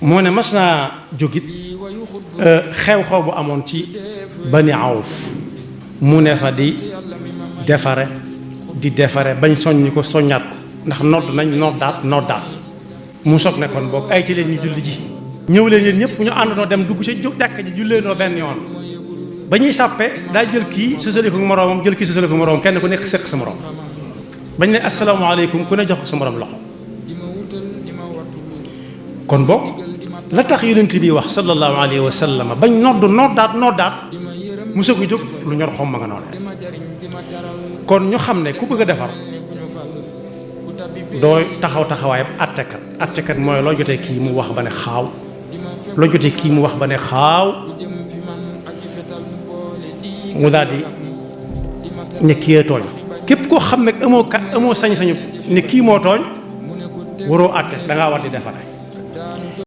moo ne mas naa jógit xew-xew bu amoon ci Bani Awf mu ne fa di defare bañ soññ ko soññaat ko ndax nodd nañ noddaat mu soog ne kon boog ay ci leen ñu julli ji ñëw leen yéen ñëpp ñu àndandoo dem dugg ci jàkk ji julleenoo benn yoon ba ñuy sàppe daa jël kii sësale ko moroomam jël kii sësale ko moroomam kenn ku nekk séq sa moroom bañ ne asalaamaaleykum ku ne jox ko sa moroom loxo kon boog la tax yonent bi wax sallallahu alayhi wa sallam bañ noddaat mu soog a jóg lu ñor xom ma nga noonu kon ñu xam ne ku bëgg a defar dooy taxawaayam attekat mooy loo jotee kii mu wax ba ne xaaw loo jotee kii mu wax ba ne xaaw mu daal di ne kii tooñ képp koo xam ne amoo sañ-sañu ne kii moo tooñ waroo atte dangaa war di defare